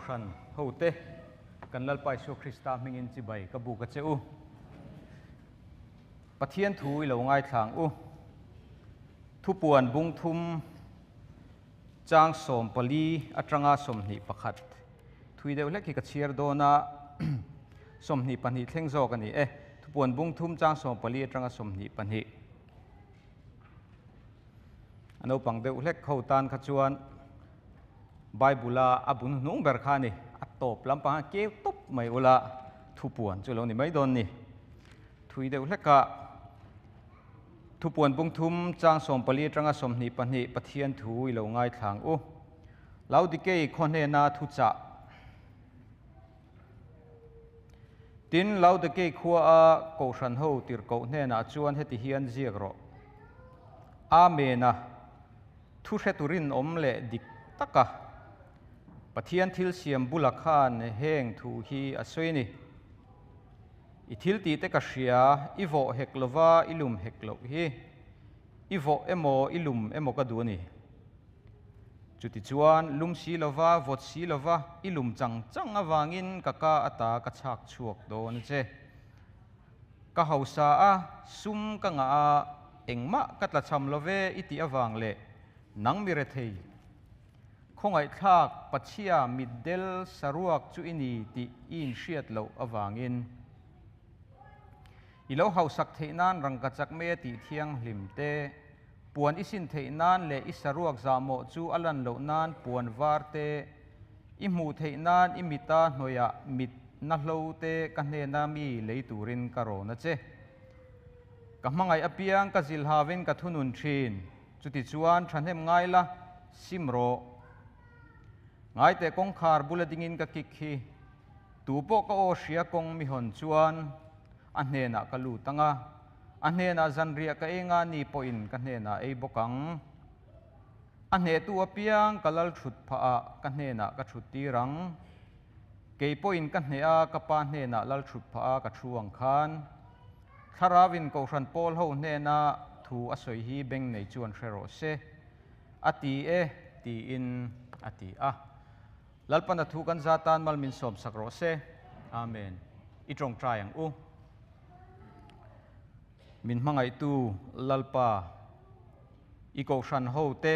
Kohhran hote, kan Lalpa Isua Krista hmingin chibai ka buk a che u. Pathian thu i lo ngaithla ang u. Thupuan bung thum chang 14 atanga 21 thui deuh hlek hi ka chhiar dawn a, 22 thleng zawk a ni e. Thupuan bung thum chang 14 atanga 22. A naupang deuh hlek ho tan kha chuan Bible a a bun hnung ber kha a ni. A tawp lampang a keu tawp mai ula thupuan chu lo ni mai dawn ni. Thui deuh hleka thupuan bung thum chang 14 atanga 22 Pathian thu i lo ngaithla ang u. Laodikei khaw hnena thuchah. Tin, Laodikei khua a Kohhran ho tirhkoh hnenah chuan heti hian ziak rawh, Amen a, thu hre turin awm leh dik taka Pathian thil siam bula khan heng thu hi a sawi a ni. I thil tih te ka hria, i vawh hek lova i lum hek loh hi. I vawh emaw i lum emaw ka duh a ni. Chutichuan, lum si lova, vawt si lova, i lum chang chang avangin ka ka ata ka chhak chhuak dawn a che. Ka hausa a, sum ka ngah a, engmah ka tlachham love i tih avang leh nang mi rethei. Khawngaihthlak Pachhia mitdel saruak chu i ni tih i inhriat loh avangin. I lo hausak theih nan rangkachak mai a tih thianghlim te, puan i sin theih nan leh i saruak zahmawh chu a lan loh nan puan var te, i hmuh theih nan i mita hnuaiah mit na hlo te ka hnena mi lei turin ka rawn a che. Ka hmangaih apiang ka zilhavin ka thunun thin, chutichuan thahnem ngai la, sim rawh. Ngaiteh kawngkhar bula dingin ka kik hi. Tu pawh ka aw hria kawng mi hawn chuan a hnenah ka lut ang a, a hnenah zanriah ka ei nga ni pawhin ka hnenah ei bawk ang. A hnehtu apiang ka lal thut phah ah ka hnenah ka thut tir ang. Kei pawhin ka hneh a ka pa hnenah lal thut phah a ka thu ang khan. Thlarauin Kohhran pawl ho hnena thu a sawi hi beng nei chuan hre rawh se. A ti e, tiin a ti a. Lalpana thu kan za tan mal min sawm sak rawh se. Amen. I tawngtai ang u. Min hmangaihtu Lalpa, i kohhran ho te,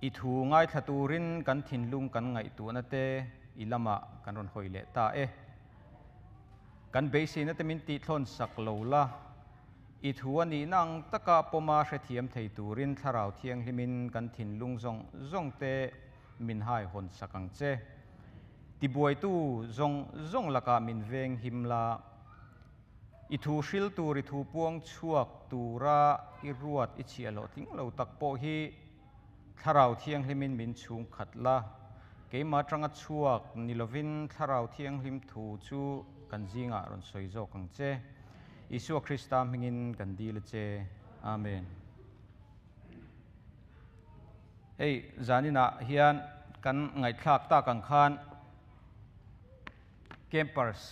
i thu ngaithla turin kan thinlung kan ngaihtuahna te i lamah kan rawn hawi leh ta e. Kan beiseina te min tihthlawn sak lo la, I thu a nihna ang taka pawma hrethiam thei turin Thlarau Thianghlimin kan thinlung zawng zawng te min hai hawn sak ang che. Tibuaitu zawng zawng lakah min veng him la. I thu hril tur i thu puang chhuak tura i ruat i chhiah hlawhtling lo tak pawh hi Thlarau Thianghlimin min chhung khat la. Keimah atanga chhuak ni lovin Thlarau Thianghlim thu chu kan zingah rawn sawi zawk ang che. Isua Krista hmingin kan dil a che. Amen. Hei zaninah hian kan ngaihthlak tak ang khan Campers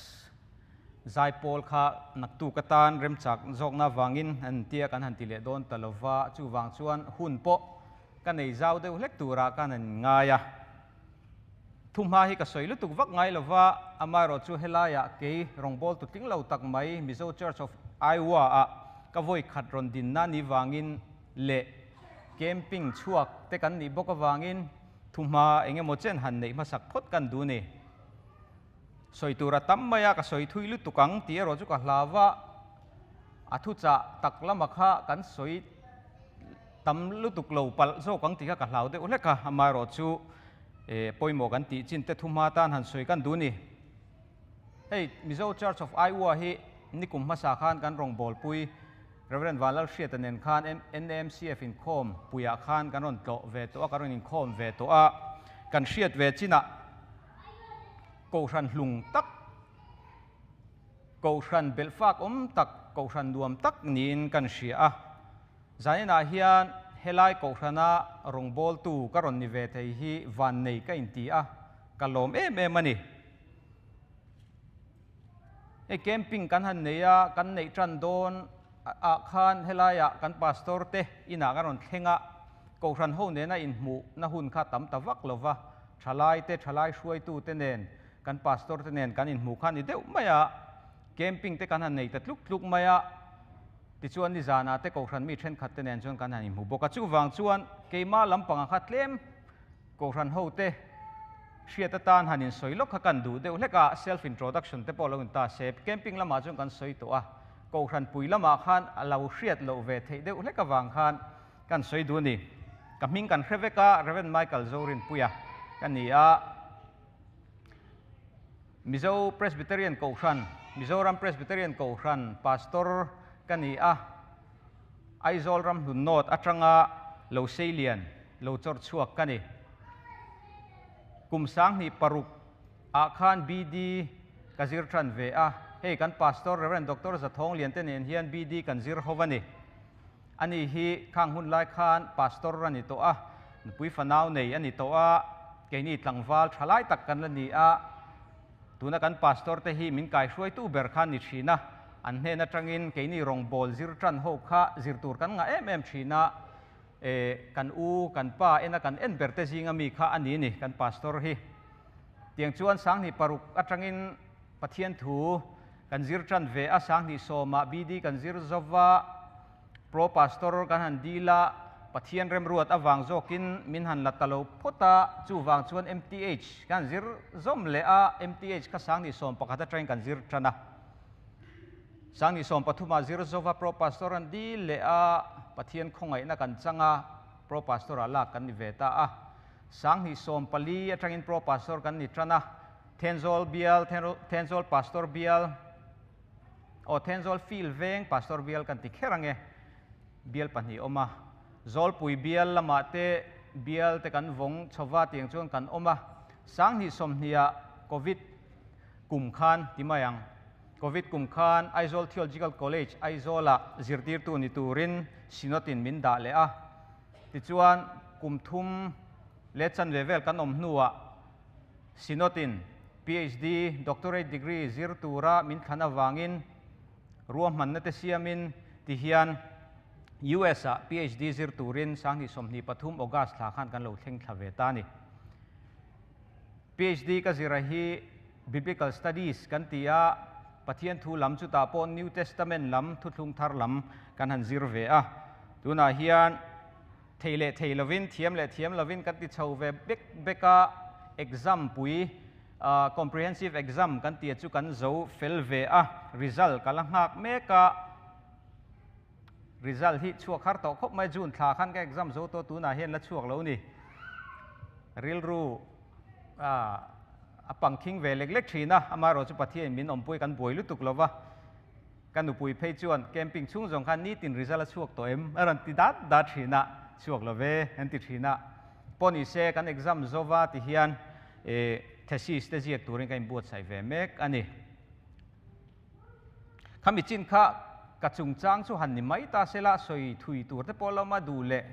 zaipawl kha naktuk atan remchak zawkna avangin an tia kan han ti leh dawn ta lova, chuvang chuan hun pawh ka nei zau deuh hlek turah ka han ngai a. Thuhma hi ka sawi lutuk vak ngai lova, amaherawh chu helaiah kei rawngbawltu tling lo tak mai Mizo Church of Iowa ah ka vawi khat rawn dinna ni vangin leh camping chhuak te kan nih bawk avangin thuhma engemaw chen han neih hmasak phawt kan duh ni. Sawi tur a tam mai a, ka sawi thui lutuk ang tih erawh chu ka hlau a, a thuchah tak lama kha kan sawi tam lutuk lo palh zawk ang tih kha ka hlau deuh hlek a, amaherawh chu pawimawh kan tih chin te thuhma tan han sawi kan duh ni. Hei Mizo Church of Iowa hi nikum hmasa khan kan rawngbawlpui Rev. Vanlalhriata nen khan NAMCF inkhawm puiah khan kan rawn tlawh ve tawh a, kan rawn inkhawm ve tawh a, kan hriat ve chinah Kohhran hlung tak, Kohhran belhfak awm tak, Kohhran nuam tak niin kan hria a. Zaninah hian helai Kohhrana rawngbawltu ka rawn ni ve thei hi vannei ka inti a, ka lawm em em a ni. Hei camping kan han nei a, kan neih tan dawn ah khan helaiah kan pastor te inah kan rawn thleng a, Kohhran ho nena inhmuhna hun kha tam ta vak lo va. Thalai te, thalai hruaitu te nen, kan pastor te nen kan inhmuh kha a ni deuh mai a, camping te kan han nei ta tluk tluk mai a, tichuan nizanah te Kohhran mi thenkhat te nen chuan kan han inhmu bawk a, chuvang chuan keimah lampangah kha tlem Kohhran ho te hriat atan han insawi lawk kha kan duh deuh hlek a, self introduction te pawh lo in ta se, camping lamah chuan kan sawi tawh a, Kohhran pui lamah khan a lo hriat loh ve theih deuh hlek avang khan kan sawi duh a ni. Ka hming kan hre vek a, Rev. Michael Zorinpuia ka ni a, Mizo Presbyterian Kohhran, Mizoram Presbyterian Kohhran Pastor ka ni a, Aizawl ram hlun nawt atanga lo seilian, lo chawrh chhuak ka ni. Kum 2006 ah khan BD ka zir tan ve a, hei kan Pastor Rev. Doctor Zathawng Liante nen hian BD kan zir ho a ni. Ani hi khang hun lai khan Pastor a ni tawh a, nupui fanau nei a ni tawh a, keini tlangval tha lai tak kan la ni a, tuna kan Pastor te hi min kaihruaitu ber khan ni thin a, an hnen atangin keini rawngbawl zir tan ho kha zir tur kan ngah em em thin a, e kan u, kan pa ena kan en ber te zinga mi kha a ni ni kan Pastor hi. Tiang chuan 2006 atangin Pathian thu kan zir tan ve a, 2010ah BD kan zir zova, Pro Pastor kan han dil a, Pathian remruat avang zawkin min han la ta lo phawt a, chuvang chuan MTH kan zir zawm leh a, MTH kha 2011 atangin kan zir tan a. 2013ah zir zova Pro Pastor an dil leh a, Pathian khawngaihna kan chang a, Pro Pastor-ah lak kan ni ve ta a. 2014 atangin Pro Pastor kan ni tan a, Thenzawl bial, Thenzawl Pastor bial, aw Thenzawl Field veng Pastor bial kan ti kher ang e, bial pahnih awm a, Zawlpui bial lamah te bial te kan vawng chhova tiang chuan kan awm a, 2020ah Covid kum khan ti mai ang, Covid kum khan Aizawl Theological College Aizawlah zirtirtu ni turin Synod-in min dah leh a, tichuan kum thum leh chanve vel kan awm hnuah Synod-in PhD, Doctorate degree, zir tura min thlan avangin ruahmanna te siamin ti hian US-ah PhD zir turin 2023 August thla khan kan lo thleng thla ve ta a ni. PhD ka zira hi Biblical Studies kan ti a, Pathian thu lam chutah pawh New Testament lam, Thuthlung Thar lam kan han zir ve a. Tunah hian Thei leh thei lovin, thiam leh thiam lovin kan ti chho ve bek bek a, exam pui, comprehensive exam kan tia chu kan zo fel ve a, result ka la nghak mek a, result hi chhuak har tawh khawp mai, June thla khan ka exam zo tawh tunah hian la chhuak lo ni, rilru a pangkhing ve lek lek thin a, amaherawh chu Pathianin min awmpui kan buai lutuk lova. Ka nupui phei chuan camping chhung zawng khan nitin result a chhuak tawh em? A rawn ti dat dat thin a, chhuak lo ve an ti thin a. Pawh ni se kan exam zova ti hian thesis te ziak turin ka inbuatsaih ve mek a ni. Khami chin kha ka chungchang chu han ni mai ta sela sawi thui tur te pawh lama duh leh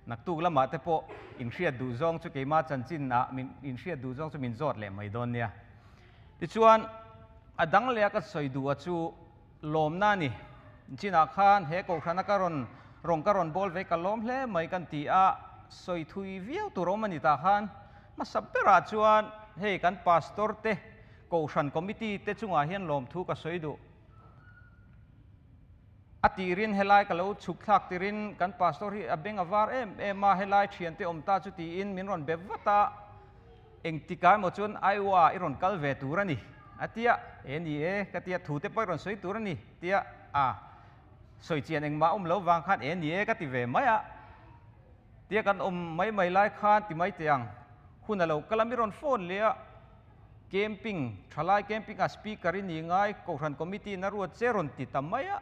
naktuk lamah te pawh inhriat duh zawng chu keimah chanchin ah min inhriat duh zawng chu min zawt leh mai dawn nia. Tichuan, a dang leh a ka sawi duh a chu lawmna a ni. Chinah khan he kohhrana ka rawn rawng ka rawn bawl ve ka lawm hle mai kan ti a, sawi thui viau tur awm a ni tah khan hmasa berah chuan hei kan pastor te kohhran committee te chungah hian lawmthu ka sawi duh. A tirin helai ka lo chhuk thlak tirin kan pastor hi a beng a var em em a, helai thiante awm ta chu tiin min rawn be vat a, engtikah emaw chuan Iowa i rawn kal ve tur a ni a tia, e ni e ka tia, thu te pawh i rawn sawi tur a ni tia a sawi chian engmah awm lo vang khan e ni e ka ti ve mai a, tia kan awm mai mai lai khan ti mai teh ang, hun a lo kal a mi rawn phone leh a. Camping, thalai camping a speaker i ni ngai, Kohhran committee in a ruat che rawn ti ta mai a,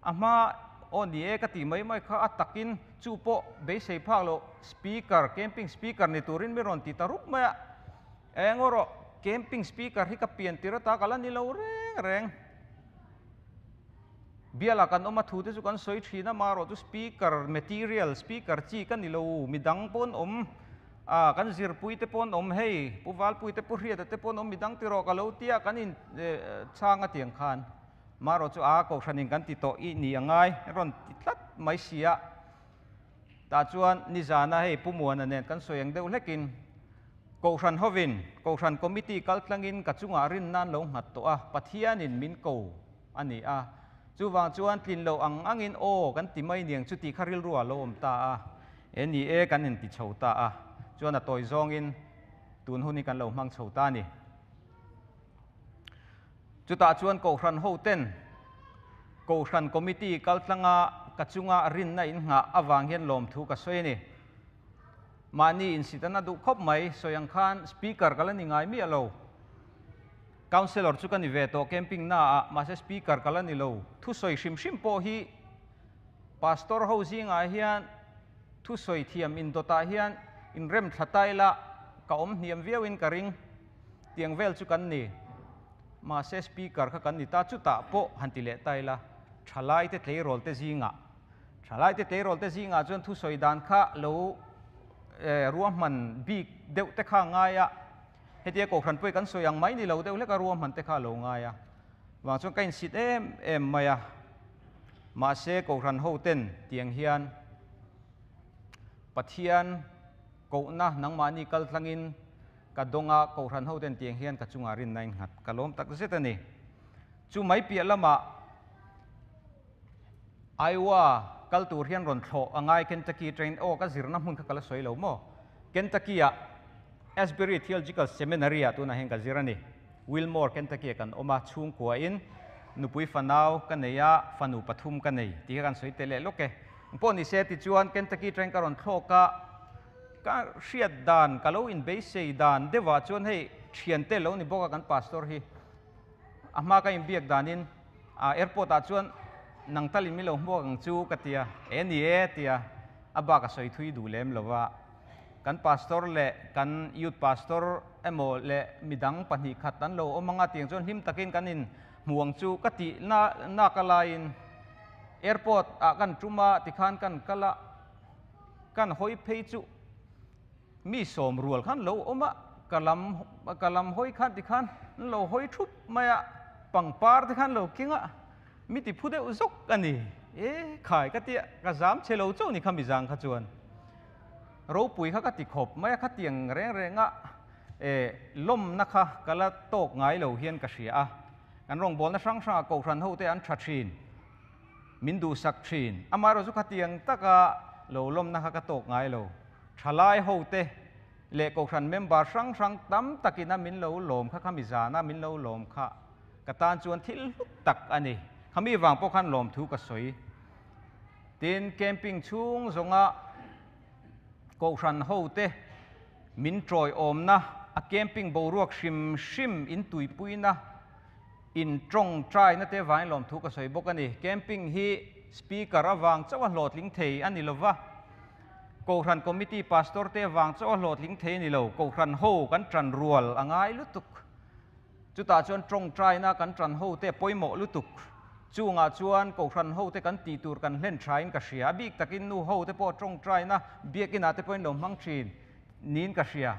a hma aw ni e ka tih mai mai kha a takin chu pawh beisei phak loh speaker, camping speaker ni turin mi rawn ti ta rup mai a, eng aw rawh camping speaker hi ka pian tir ata ka la ni lo reng reng. Bialah kan awm a thu te chu kan sawi thin a, marawh chu speaker material, speaker chi ka ni lo, midang pawn awm. A, kan zirpui te pawh an awm hei, Pu Valpui te Pu Hriata te pawh an awm midang ti rawh ka lo tia kan in chhang a tiang khan marawh chu a Kohhranin kan ti tawh i ni a ngai rawn ti tlat mai si a. Tah chuan nizana hei Pu Muana nen kan sawi ang deuh hlekin. Kohhran hovin, Kohhran Committee kaltlangin ka chungah rinna an lo nghat tawh a, Pathianin min ko a ni a. Chuvang chuan tlin loh ang angin aw kan ti mai niang chu tih kha rilru ah lo awm ta a. E ni e kan inti chho ta a. Chuan a tawi zawngin tun hun hi kan lo hmang chho ta a ni. Chutah chuan Kohhran hoten Kohhran Committee kaltlanga ka chunga rinna innghah avang hian lawmthu ka sawi a ni. Mahni insitana duh khawp mai, sawi ang khan Speaker ka la ni ngai miah lo. Councillor chu ka ni ve tawh camping naah, mahse Speaker ka la ni lo. Thusawi hrim hrim pawh hi Pastor ho zingah hian thusawi thiam indawtah hian inrem thla ta ila ka awm hniam viauin ka ring. Tiang vel chu kan ni. Mahse Speaker kha kan ni ta, chutah pawh han ti leh ta ila thalaite tleirawlte zingah Thalaite tleirawlte zingah chuan thusawi dan kha lo ruahman bik deuh te kha a ngai a, hetia Kohhran pawh kan sawi ang mai ni lo deuh hlek a ruahman te kha a lo ngai a, vang chuan ka insit em em mai a, mahse Kohhran ho ten tiang hian Pathian kohna nangmahni kal tlangin ka dawng a, Kohhran ho ten tiang hian ka chungah rinna in nghat ka lawm tak zet a ni. Chu mai piah lamah Iowa kal tur hian rawn thlawh a ngai Kentucky train aw ka zirna hmun kha ka la sawi lo maw? Kentucky ah Asbury Theological Seminary ah tunah hian ka zir a ni. Wilmore, Kentucky ah kan awm a, chhungkua in nupui fanau ka nei a, fanu pathum ka nei tih kha kan sawi tel leh lawk e. Engpawh ni se tichuan Kentucky train ka rawn thlawk a, ka hriat dan ka lo inbeisei dan deuhah chuan hei thiante lo ni bawk a kan pastor hi a hma ka inbiak danin A airport ah chuan nang talin min lo hmuak ang chu ka tia, e ni e tia a bak a sawi thui duh lem lo va. Kan pastor leh kan youth pastor emaw leh midang pahnih khat an lo awm anga tiang chuan hlim takin kan in hmu ang chu ka tih na nak a laiin airport ah kan tum a tikhan kan kal a, kan hawi phei chu Mi sawm rual khan lo awm a, ka lam ka lam hawi khan ti khan an lo hawi thup mai a, pangpar te khan lo keng a, mi ti phu deuh zawk a ni. E khai ka tia, ka zam che lo chauh ni kha mi zang kha chuan. Ropui kha ka ti khawp mai a, khatiang reng reng a e lawmna kha ka la tawk ngai lo hian ka hria a. Kan rawngbawlna hrang hrangah Kohhran ho te an tha thin, min duhsak thin. Amaherawhchu khatiang taka lo lawmna kha ka tawk ngai lo. Thalai hote leh Kohhran member hrang hrang tam takin a min lo lawm kha khami zana min lo lawm kha ka tan chuan thil hlut tak a ni. Khami vang pawh khan lawmthu ka sawi. Tin, camping chhung zawnga Kohhran hote min tawiawmna, a camping boruak hrim hrim in tuipuina, in tawngtaina te vangin lawmthu ka sawi bawk a ni. Camping hi speaker avang chauh a hlawhtling thei a ni lova. Kohhran Committee Pastor te vang chauh a hlawhtling thei a ni lo, Kohhran ho kan tan rual a ngai lutuk. Chutah chuan tawngtaina kan tan ho te a pawimawh lutuk. Chungah chuan Kohhran ho te kan tih tur kan hlen thain ka hria. A bik takin nu ho te pawh tawngtaina biakinah te pawhin lo hmang thin niin ka hria.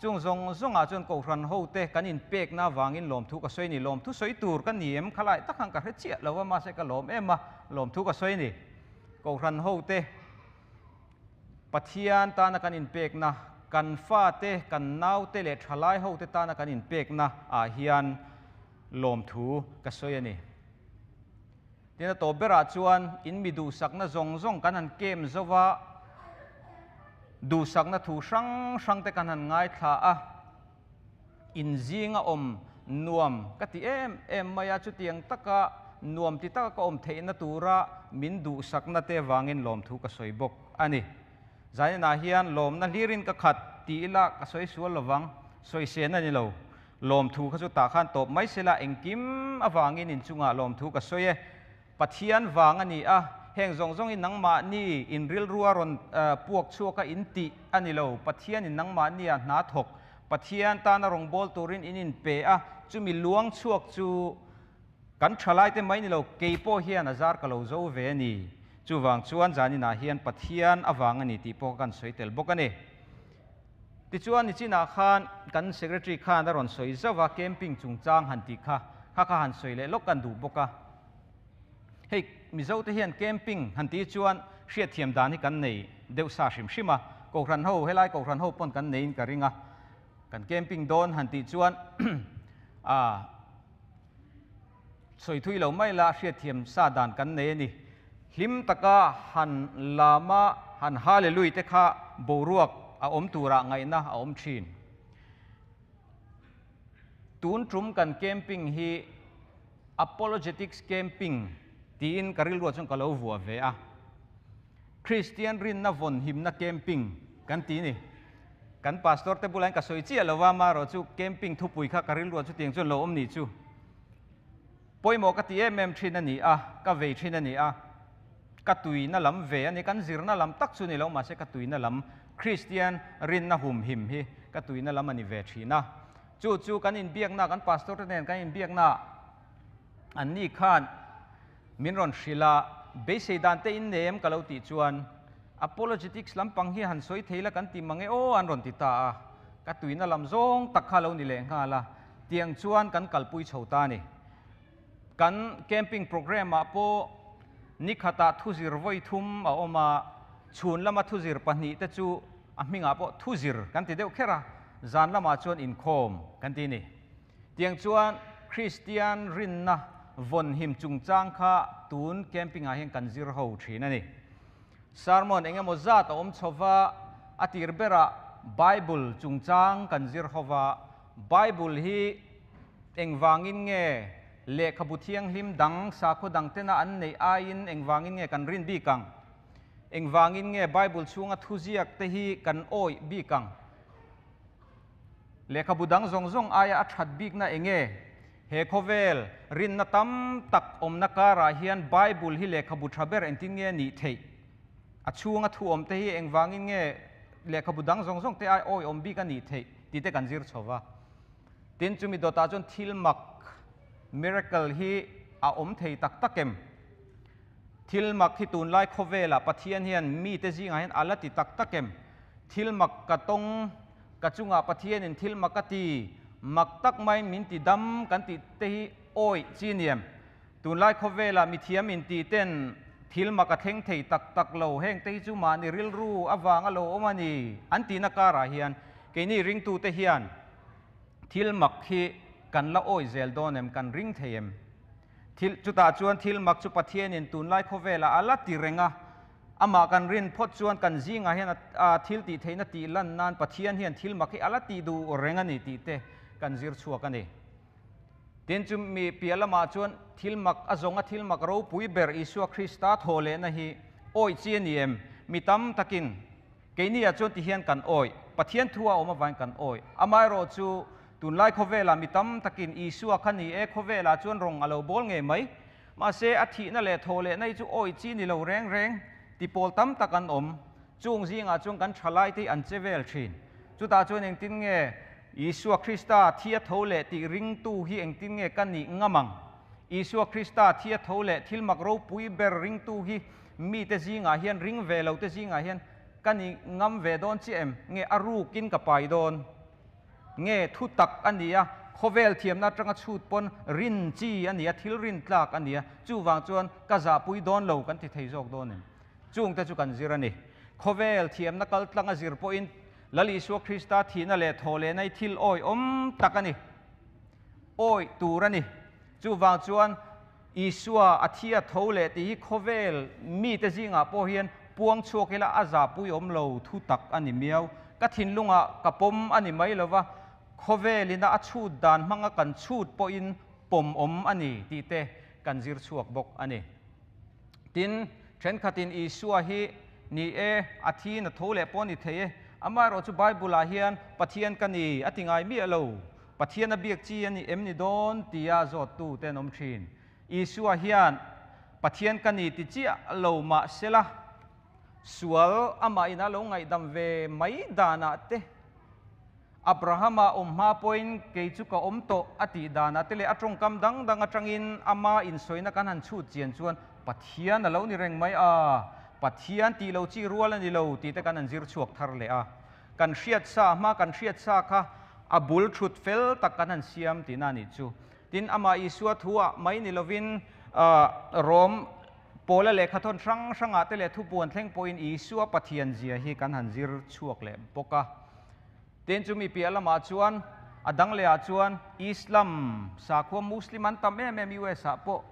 Chung zawng zawngah chuan Kohhran ho te kan inpekna avangin lawmthu ka sawi a ni. Lawmthu sawi tur ka ni em? Khalai tak khan ka hre chiah lo a, mahse ka lawm em a, lawmthu ka sawi a ni. Kohhran hote Pathian tana kan inpekna, kan fate, kan naute leh thalai hote tana kan inpekna ah hian lawmthu ka sawi a ni. Tin, a tawp berah chuan in mi duhsakna zawng zawng kan han kem zo va, duhsakna thu hrang hrang te kan han ngaithla a, In zinga awm nuam ka ti em em mai a, chutiang taka nuam ti taka ka awm theihna tura min duhsakna te vangin lawmthu ka sawi bawk a ni. Zaninah hian lawmna hlirin ka khat ti ila ka sawi sual lovang, sawi sen a ni lo. Lawmthu kha chu tah khan tawp mai sela engkim avangin inchungah lawmthu ka sawi e. Pathian vang a ni a, heng zawng zawngin nangmahni in rilrua rawn puak chhuak a in tih a ni lo. Pathianin nangmahnia hna thawk, Pathian tana rawngbâwl turin in inpe a, chumi luang chhuak chu kan thalaite mai ni lo, kei pawh hian a zar ka lo zo ve a ni. Chuvang chuan zaninah hian Pathian avang a ni tih pawh ka kan sawi tel bawk a ni. Tichuan nichinah khan kan Secretary khan a rawn sawi zauh a, camping chungchang han tih kha, kha kha han sawi leh lawk kan duh bawk a. Hei Mizo te hian camping han tih chuan hriatthiam dan hi kan nei deuh sa hrim hrim a, Kohhran ho, helai Kohhran ho pawn kan neiin ka ring a. Kan camping dawn han tih chuan a sawi thui lo mai la, hriatthiam sa dan kan nei a ni. Hlim taka han lama han hallelui te kha boruak a awm turah ngaihna a awm thin. Tun tum kan camping hi Apologetics Camping tiin ka rilruah chuan ka lo vuah ve a. Kristian rinna vawn himna camping kan ti ni. Kan pastor te bulah hian ka sawi chiah lo va, amaherawh chu camping thupui kha ka rilruah chutiang chuan lo awm ni chu. Pawimawh ka ti em em thin a ni a, ka vei thin a ni a, ka tuina lam ve a ni, kan zirna lam tak chu ni lo mahse ka tuina lam Kristian rinna humhim hi ka tuina lam a ni ve thin a. Chu chu kan inbiakna, kan pastor te nen kan inbiakna an ni khan min rawn hrilh a, beisei dan te in nei em ka lo tih chuan apologetics lampang hi han sawi thei la kan ti mang e aw an rawn ti ta a, ka tuina lam zawng tak kha lo ni leh nghal a, tiang chuan kan kalpui chho ta a ni. Kan camping programme ah pawh nikhatah thuzir vawi thum a awm a, chhun lama thuzir pahnihte chu a hmingah pawh thuzir kan ti deuh kher a, zan lamah chuan inkhawm kan ti a ni. Tiang chuan Kristian rinna vawnhim chungchang kha tun camping ah hian kan zir ho thin a ni. Sermon eng emaw zat a awm chho va, a tir berah Bible chungchang kan zir ho va, Bible hi engvangin nge lehkhabu thianghlim dang sakhaw dang tena an neih aiin engvangin nge kan rin bik ang? Engvangin nge Bible chhunga thuziak te hi kan awih bik ang? Lehkhabu dang zawng zawng aia a that bikna eng nge? He khawvel rinna tam tak awmna karah hian Bible hi lehkhabu tha ber engtin nge nih theih? A chhunga thu awmte hi engvangin nge lehkhabu dang zawng zawng te ai awihawm bik a nih theih tih te kan zir chho va. Tin, chumi dawtah chuan thil mak, miracle, hi a awm thei tak tak em? Thil mak hi tunlai khawvelah Pathian hian mite zingah hian a la ti tak tak em? Thil mak ka tawng, ka chungah Pathianin thil mak a ti, mak tak maiin min ti dam kan tih te hi awih chi niam. Tunlai khawvelah mithiam intih ten thil mak a thleng thei tak tak lo, heng te hi chu mahni rilru avang a lo awm a ni an tihna karah hian keini ringtute hian thil mak hi kan la awih zel dawn em, kan ring thei em? Thil, chutah chuan thil mak chu Pathianin tunlai khawvelah a la ti reng a, amah kan rin phawt chuan kan zingah hian a thil tih theihna tih lan nan Pathian hian thil mak hi a la tih duh reng a ni tih te kan zir chhuak a ni. Tin, chu mi piah lamah chuan thil mak a zawnga thil mak ropui ber Isua Krista thaw lehna hi awih chi a ni em? Mi tam takin Keini ah chuan ti hian kan awih, Pathian thu a awm avangin kan awih. Amaherawh chu tunlai khawvelah mi tam takin Isua kha ni e, khawvelah chuan rawng a lo bawl ngei mai. Mahse, a thihna leh thaw lehna hi chu awih chi ni lo reng reng ti pawl tam tak an awm. Chung zingah chuan kan thalai te hi an che vel thin. Chutah chuan engtin nge Isua Krista thi a tho leh tih ringtu hi engtin nge ka nih ngam ang? Isua Krista thi a tho leh thil mak ropui ber ringtu hi mite zingah hian ring ve lo te zingah hian ka ni ngam ve dawn chiah em? Nge a rukin ka pai dawn? Nge thu tak a ni a, khawvel thiamna atanga chhut pawn rin chi a ni a, thil rin tlak a ni a, chuvang chuan ka zahpui dawn lo kan ti thei zawk dawn em? Chungte chu kan zir a ni. Khawvel thiamna kal tlanga zir pawhin Lal Isua Krista thihna leh thaw lehna hi thil awihawm tak a ni. Awih tur a ni. Chuvang chuan Isua a thi a tho leh tih hi khawvel mite zingah pawh hian puang chhuak ila a zahpui awm lo thu tak a ni miau. Ka thinlungah ka pawm a ni mai lova, khawvelina a chhut dan hmanga kan chhut pawhin pawm awm a ni tih te kan zir chhuak bawk a ni. Tin, thenkhatin Isua hi ni e, a thiin a tho leh pawh a ni thei e, amaherawhchu Bible-ah hian Pathian ka ni a ti ngai miah lo. Pathian a biak chi a ni em ni dawn tia zawttu te an awm thin. Isua hian Pathian ka ni ti chiah lo mah sela, sual amah ina lo ngaihdam ve mai danah te, Abrahama awm hma pawhin kei chu ka awm tawh a tih danah te leh a tawngkam dang dang atangin ama insawina kan han chhut chian chuan Pathian a lo ni reng mai a, Pathian tih lo chi rual a ni lo tih te kan han zir chhuak thar leh a. Kan hriat sa hma kan hriat sa kha a bul thut fel tak kan han siam tihna a nih chu. Tin, amah Isua thu-ah mai ni lovin Rom Paula lehkhathawn hrang hrangah te leh thupuan thleng pawhin Isua Pathian zia hi kan han zir chhuak leh bawk a. Tin, chumi piah lamah chuan a dang lehah chuan Islam sakhua Muslim an tam em em US ah pawh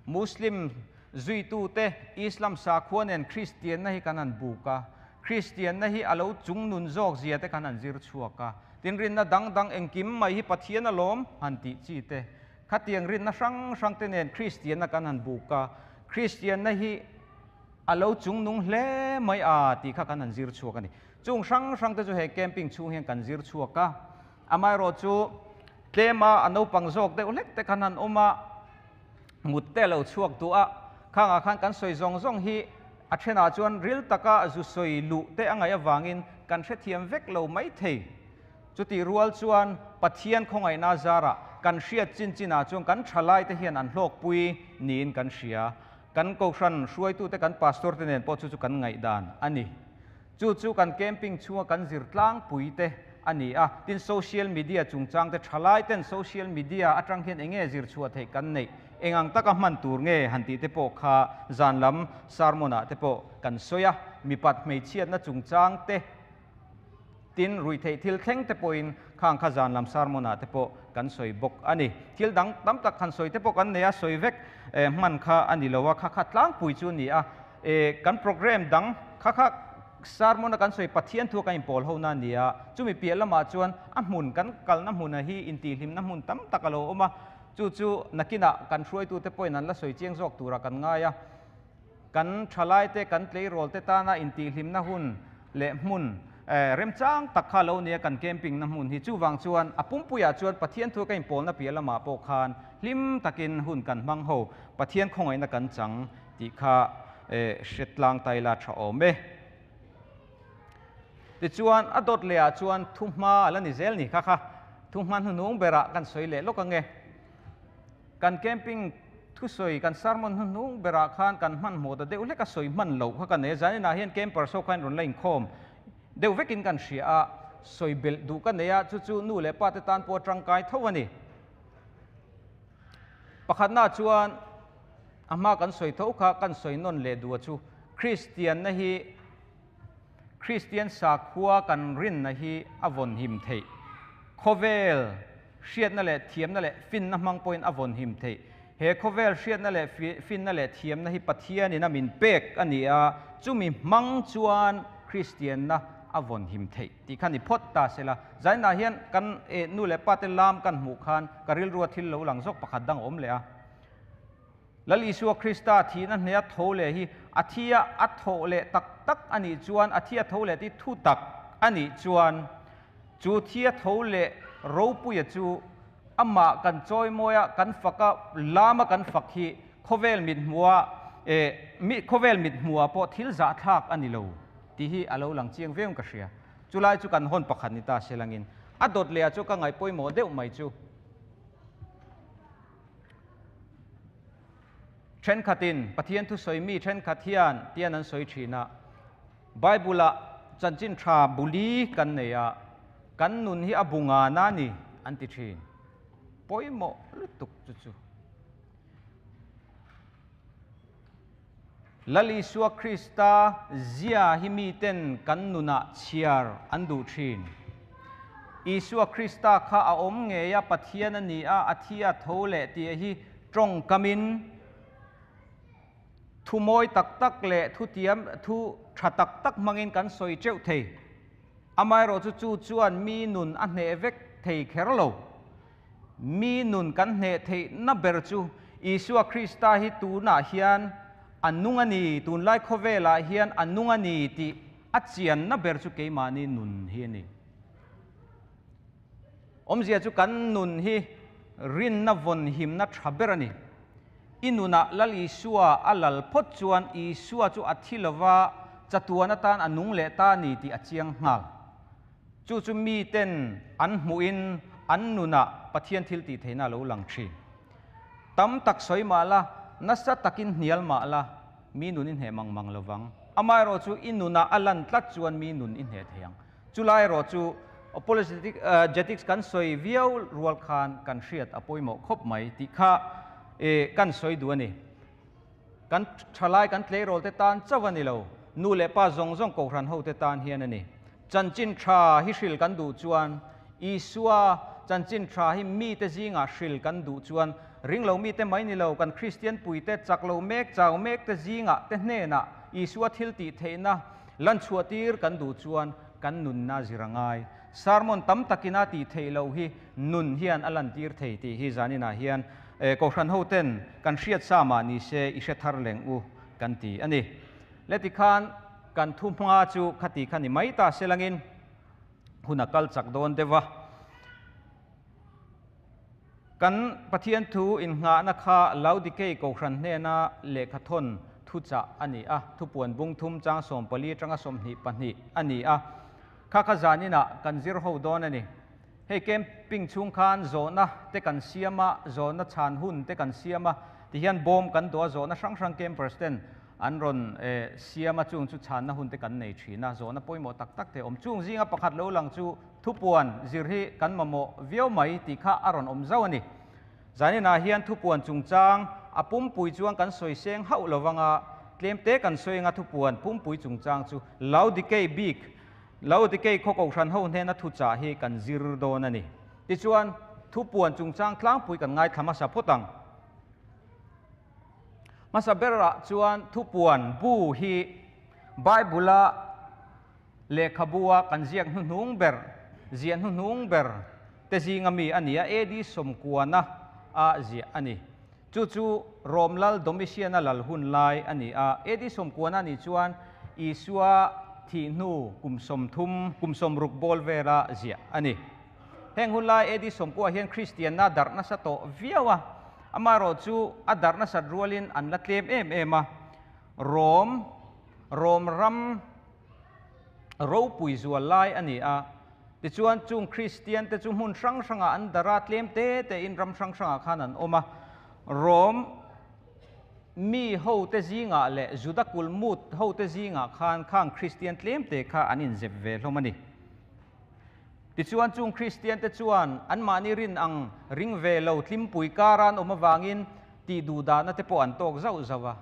Muslim zuitute Islam sakhua nen Kristianna hi kan han buk a, Kristianna hi a lo chungnun zawk zia te kan han zir chhuak a. Tin, rinna dang dang engkim mai hi Pathian alawm han tih chi te, khatiang rinna hrang hrang te nen Kristianna kan han buk a, Kristianna hi a lo chungnung hle mai a tih kha kan han zir chhuak a ni. Chung hrang hrang te chu he camping chhung hian kan zir chhuak a, amaherawhchu tlema a naupang zawk deuh hlek te khan han awm a, mut te a lo chhuak duh a, khangah khan kan sawi zawng zawng hi a thenah chuan ril taka zu sawi luh te a ngaih avangin kan hrethiam vek lo mai thei. Chutih rual chuan Pathian khawngaihna zarah kan hriat chin chinah chuan kan thalai te hian an hlawkpui niin kan hria. Kan kohhran hruaitute kan pastor te nen pawh chu chu kan ngaihdan a ni. Chu chu kan camping chhunga kan zir tlangpui te a ni a, tin social media chungchang te thalai ten social media atang hian enge zir chhuah theih kan neih, eng ang taka hman tur nge han tih te pawh kha zan lam sermon ah te pawh kan sawi a, mipat hmeichhiatna chungchang te tin ruihtheih thil thleng te pawhin khang kha zan lam sermon ah te pawh kan sawi bawk a ni. Thil dang tam tak han sawi te pawh kan nei a, sawi vek hman kha a ni lo a, kha kha tlangpui chu a ni a. E, kan program dang kha kha sermon a kan sawi Pathian thu a kan inpawl ho na a ni a, chumi piah lamah chuan a hmun kan kalna hmuna hi intihhlimna hmun tam tak a lo awm a, chu chu nakinah kan hruaitute pawhin an la sawi chiang zawk turah kan ngai a, kan thalaite kan tleirawlte tana intihhlimna hun leh hmun remchang tak kha lo nia kan camping na hmun hi. Chuvang chuan a pumpuiah chuan Pathian thu a ka inpawlna piah lamah pawh khan hlim takin hun kan hmang ho, Pathian khawngaihna kan chang tih kha hre tlang ta ila tha awm e. Tichuan a dawt lehah chuan thuhma a la ni zel ni kha kha thuhma hnuhnung berah kan sawi leh lawk ange. Kan camping thusawi kan sermon hnuhnung berah khan kan hmanhmawh ta deuh hlek a sawi hman loh kha ka nei a, zaninah hian campers ho khan rawn la inkhawm deuh vekin kan hria a, sawi belh duh ka nei a, chu chu nu leh pa te tan pawh tangkai tho a ni. Pakhatnaah chuan a hma kan sawi tho kha kan sawi nawn leh duh a chu Kristianna hi Kristian sakhua kan rinna hi a vawn him theih. Khawvel hriatna leh thiamna leh finna hmang pawhin a vawn him theih. He khawvel hriatna leh finna leh thiamna hi Pathianin a min pek a ni a, chumi hmang chuan Kristianna a vawn him theih tih kha ni phawt ta sela. Zainah hian kan nu leh pate lam kan hmuh khan ka rilrua thil lo lang zawk pakhat dang a awm leh a. Lal Isua Krista thihna hnea tho leh hi a thi a, a thawh leh tak tak a nih chuan, a thi a tho leh tih thu tak a nih chuan, chu thi a tho leh ropuia chu amah kan chawimawi a, kan fak a, lama kan fak hi khawvel mithmuha, eh, mi, khawvel mithmuha pawh thil zahthlak a ni lo tih hi a lo lang chiang viau in ka hria. Chulai chu kan hawn pakhat ni ta se langin a dawt leh ah chu ka ngaih pawimawh deuh mai chu. Thenkhatin, Pathian thusawi mi thenkhat hian tian an sawi thin a, Bible-ah chanchin tha buli kan nei a, kan nun hi a bu ngana a ni an ti thin. Pawimawh lutuk chu chu. Lal Isua Krista zia hi miten kan nunah chhiar an duh thin. Isua Krista kha a awm ngei a, Pathian a ni a, a thi a tho leh tih hi tawngkamin thu mawi tak tak leh thu tiam thu tha tak tak hmangin kan sawi teuh thei. Amaherawhchu chu chuan mi nun a hneh vek thei kher lo. Mi nun kan hneh theihna ber chu Isua Krista hi tunah hian a nung a ni, tunlai khawvelah hian a nung a ni tih a chianna ber chu keimahni nun hi a ni. Awmzia chu kan nun hi rinna vawn himna tha ber a ni. I nunah Lal Isua a lal phawt chuan Isua chu a thi lova chatuan atan a nung leh ta a ni tih a chiang nghal. Chu chu miten an hmuhin an nunah Pathian thil tih theihna a lo lang thin. Tam tak sawi mah la, nasa takin hnial mah la, mi nun i hneh mang mang lo vang. Amaherawh chu i nunah a lan tlat chuan mi nun i hneh thei ang. Chulai erawh chu apologetics kan sawi viau rual khan kan hriat a pawimawh khawp mai tih kha kan sawi duh a ni. Kan thalai kan tleirawl te tan chauh a ni lo, nu leh pa zawng zawng kohhran ho te tan hian a ni. Chanchin tha hi hril kan duh chuan, Isua chanchin tha hi mite zingah hril kan duh chuan, ringlo mite mai ni lo, kan Kristian puite chak lo mek, chau mek te zingah te hnenah Isua thil tih theihna lanchhuah tir kan duh chuan kan nunna zir a ngai. Sermon tam takina tih theih loh hi nun hian a lantir thei tih hi zaninah hian Kohhran hoten kan hriat sa mah ni se i hre thar leng u kan ti a ni. Le tikhan kan thu hma chu khati kha ni mai ta se langin hun a kal chak dawn deuh a. Kan Pathian thu innghahna kha Laodikei Kohhran hnena lehkhathawn thuchah a ni a, thupuan bung thum chang 14 atanga 22 a ni a. Kha kha zaninah kan zir ho dawn a ni. Hei camping chhung khan zawhna te kan siam a, zawhna chhan hun te kan siam a, tihian bawm kan dawh a, zawhna hrang hrang campers ten an rawn siam a, chung chu chhanna hun te kan nei thin a, zawhna pawimawh tak tak te awm. Chung zinga pakhat lo lang chu thupuan zir hi kan mamawh viau mai tih kha a rawn awm zauh a ni. Zaninah hian thupuan chungchang a pumpui chuan kan sawi seng hauh lo vanga, tlem te kan sawi anga thupuan pumpui chungchang chu Laodikei bik Laodikei khaw kohhran ho hnena thuchah hi kan zir dawn a ni. Tichuan, thupuan chungchang tlangpui kan ngaithla hmasa phawt ang. Hmasa berah chuan thupuan bu hi Bible-a lehkhabua kan ziak hnuhnung ber, ziah hnuhnung ber te zinga mi a ni a, AD sawmkuana a ziah a ni. Chu chu Rom lal Domitian-a lal hun lai a ni a. AD sawmkuana nih chuan Isua thih hnu kum 30, kum 60 bawl vela ziah a ni. Heng hun lai AD 90 hian Kristianna darh nasa tawh viau a, amaherawh chu a darh nasat rualin an la tlem em em a. Rom, Rom ram ropui zual lai a ni a. Tichuan, chung Kristiante chu hmun hrang hrangah an darh a, tlem te tein ram hrang hrangah khan an awm a. Rom mi hote zingah leh Juda kulmut hote zingah khan khang Kristian tlem te kha an inzep ve hlawm a ni. Tichuan, chung Kristiante chuan anmahni rin ang ring ve lo tlimpui kara an awm avangin tih duhdahna te pawh an tawk zauh zauh a.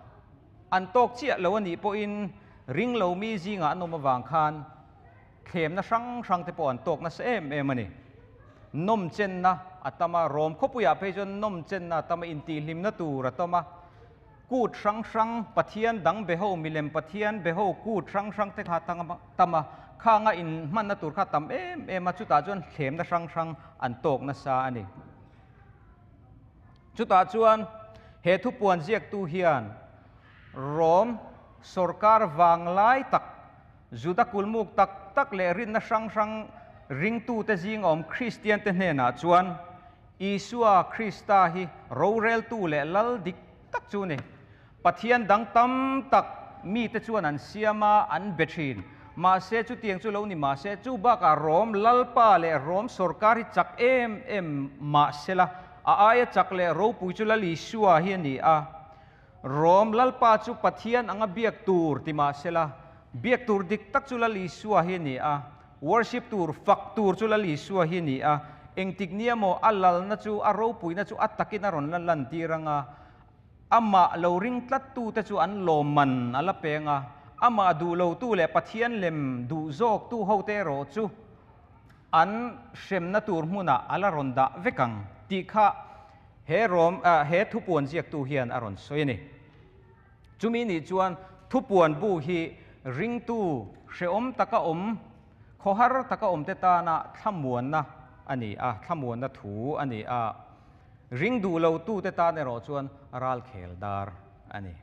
An tawk chiah lo a nih pawhin ring lo mi zingah an awm avang khan thlemna hrang hrang te pawh an tawk nasa em em a ni. Nawmchenna a tam a, Rom khawpuiah phei chuan nawmchenna a tam a, intihhlimna tur a tam a, kut hrang hrang, Pathian dang be ho, milem Pathian be ho kut hrang hrang te kha a tam a, khanga inhmanna tur kha a tam em em a, chutah chuan thlemna hrang hrang an tawk nasa a ni. Chutah chuan he thupuan ziaktu hian Rom sorkar vanglai tak, Juda kulmuk tak tak leh rinna hrang hrang ringtute zing awm Kristiante hnenah chuan Isua Krista hi roreltu leh lal dik tak chu ni. Pathian dang tam tak mite chuan an siam a, an be thin. Mahse, chutiang chu lo ni mahse, chu bakah Rom lalpa leh Rom sorkar hi chak em em mahsela, a aia chak leh ropui chu Lal Isua hi a ni a. Rom lalpa chu Pathian anga biak tur ti mahsela, biak tur dik tak chu Lal Isua hi a ni a. Worship tur, fak tur chu Lal Isua hi a ni a. Engtik nia maw a lalna chu, a ropuina chu a takin a rawn la lantir anga, Amah lo ring tlattute chu an lawmman a la peng a, amah duh lotu leh Pathian lem duh zawktu hote erawh chu an hremna tur hmunah a la rawn dah vek ang tih kha he rawm he thupuan ziaktu hian a rawn sawi a ni. Chumi nih chuan thupuan bu hi ringtu hrehawm taka awm, khawhar taka awmte tana thlamuanna a ni a, thlamuanna thu a ni a. Ring duh lo tute tan erawh chuan ralkhel dar a ni.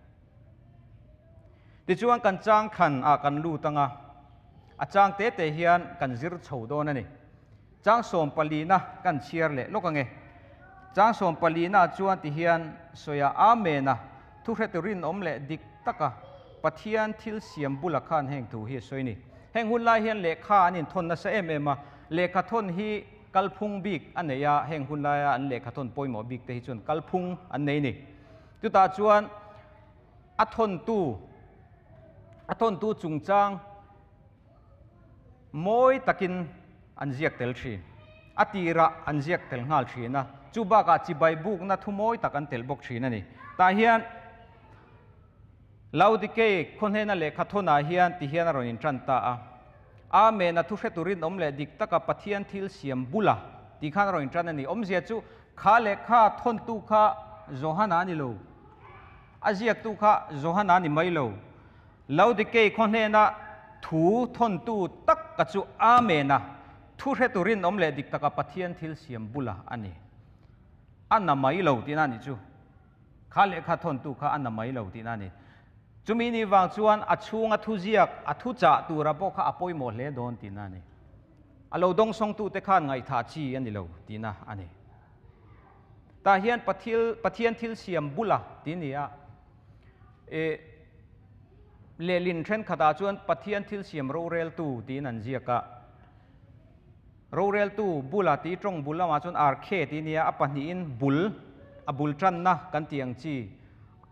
Tichuan kan chang thlan ah kan lut anga, a chang te te hian kan zir chho dawn a ni. Chang 14na kan chhiar leh lawk ange. Chang 14na ah chuan ti hian sawi a, Amen a, thuhretu rinawm leh dik taka Pathian thil siam bula khan heng thu hi a sawi ni. Heng hun lai hian lehkha an inthawn nasa em em a, lehkha thawn hi kalphung bik a nei a, heng hun laia an lehkha thawn pawimawh bik te hi chuan kalphung an nei a ni. Chutah chuan a thawntu a thawntu chungchang mawi takin an ziak tel thin. A tirah an ziak tel nghal thin a, chu bakah chibai bukna thu mawi tak an tel bawk thin a ni. Tah hian Laodikei khaw hnena lehkha thawnah hian ti hian a rawn intan ta a. Amen a thu hre turin awm leh dik taka Pathian thil siam bula tih khan a rawn intan a ni. Awmzia chu kha lehkha thawntu kha Johana a ni lo. A ziaktu kha Johana a ni mai lo. Laodikei khaw hnena thu thawntu tak ka chu Amen a thu hre turin awm leh dik taka Pathian thil siam bula a ni. A na mai lo tihna a nih chu. Kha lehkha thawntu kha a na mai lo tihna a ni. Chumi ni vang chuan a chhunga thuziak, a thuchah tura pawh kha a pawimawh hle dawn tihna a ni. A lo dawngsawngtute khan ngaihthah chi a ni lo tihna a ni. Tah hian Pathil, Pathian thil siam bula ti ni a, e, lehlin thenkhatah chuan Pathian thil siam roreltu tiin an ziak a. Roreltu bula tih tawng bul lamah chuan arkhe tih nia, a pahnihin bul, a bul tanna kan tih ang chi,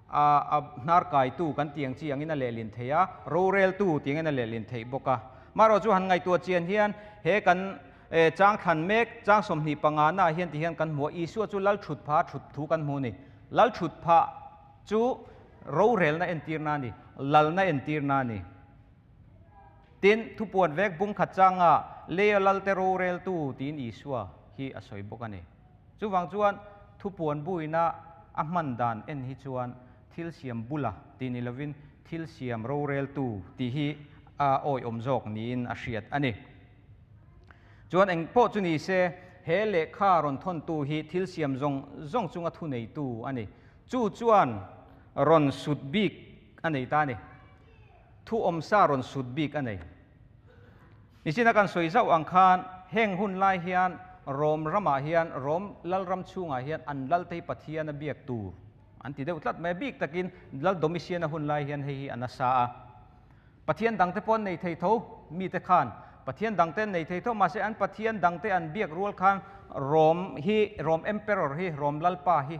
a a hnar kaitu kan tih ang chi angin a lehlin thei a, roreltu tih angin a lehlin theih bawk a. Marawh chu han ngaihtuah chian hian he kan chang thlan mek, chang 25 naah hian ti hian kan hmu a, Isua chu lal thut pha thut thu kan hmu a ni. Lal thut phah chu rorelna entirna a ni, lalna entirna a ni. Tin, thupuan vek bung khat changa Leia Lalte roreltu tiin Isua hi a sawi bawk a ni. Chuvang chuan thupuan buina a hman dan en hi chuan thil siam bula tih ni lovin thil siam roreltu tih hi a awihawm zawk niin a hriat a ni. Chuan eng pawh chu ni se, he lehkha rawn thawntu hi thil siam zawng zawng chunga thuneitu a ni. Chu chuan rawn sut bik a nei ta a ni. Thu awmsa rawn sut bik a nei. Nichina kan sawi zauh ang khan heng hun lai hian Rom ramah hian Rom lalram chhungah hian an Laltei Pathian a biak tur an ti deuh tlat mai a, bik takin Lal Domitian-a hun lai hian hei hi a nasa a. Pathian dangte pawh an nei thei tho, mite khan Pathian dangte an nei thei tho, mahse an Pathian dangte an biak rual khan Rom hi, Rom Emperor hi, Rom Lalpa hi